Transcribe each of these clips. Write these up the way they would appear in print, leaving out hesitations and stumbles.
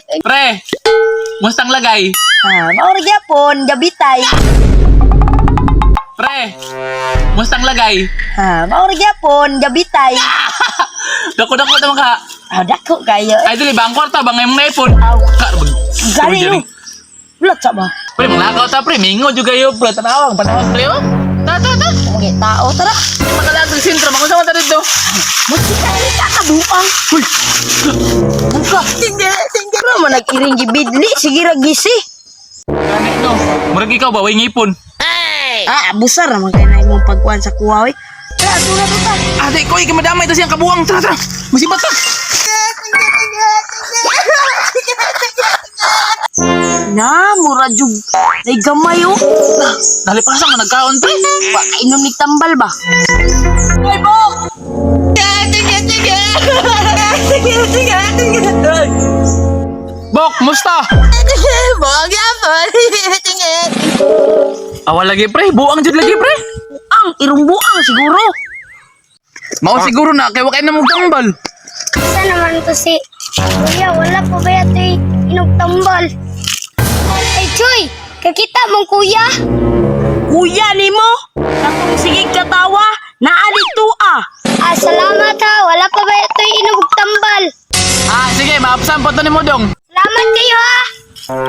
Pre, mustang lagay? Ha, mao ra gyapon, gabitay. Pre, mustang lagay? Ha, mao ra gyapon, gabitay. Dako-dako naman ka. Ah, dako kayo. Ay, dili ba ang kwarta ba ngayong naipon? Aw. Ka, Gani no. Ulat sa ba? Pre, manglakaw ta, pre. Mingo juga kayo, pre. Tanawang, panawang, pre, oh. Ta, ta, ta. Mga tao, tara. Makalag sa sentro. Makunsa man ta dito. Musika ni ka kabuang. Uy! Buka. Tingga, tingga. Pero man nag-iring gibidli, sige ra gisi. Gani, no. Murag ikaw ba, way ngipon. Ah, abusar naman kay na imong pagkuan sa kuha, oy. Tara, tara, tara. Ate, ko, ikamadamay ito siyang kabuang. Tara, tara. Musibat ta. Na, mura jug. Nay gamay oh. Nalipasan ka, nagkaon, pre. Wa kainom ni tambal ba? Ay, bok! Bok, musta? Awa lagi, pre. Buang jud lagi, pre. Ang irong buang siguro. Mao siguro na, kay wakay na mo tambal. Isa naman to si Kuya, wala pa ba ito inog tambal? Ay, Choy! Kakita mong kuya? Kuya nimo, katong sige katawa, naa dito ah. Ah, salamat ha. Wala pa ba ito inog tambal? Ah, sige, maapsan pa to ni mo, dong. Salamat kayo ha!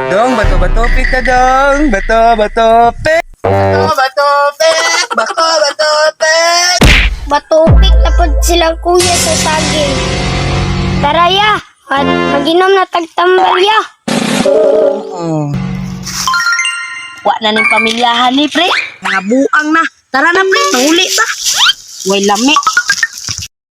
Dong, bato bato pik ka dong. Bato bato pik. Bato bato pik. Bato bato pik. Batupik na po silang kuya sa saging. Tara ya, at maginom na tagtambal ya. Wa na ning pamilyahan ni pre. Mga buang na. Tara na pre, mahuli ta. Way lami.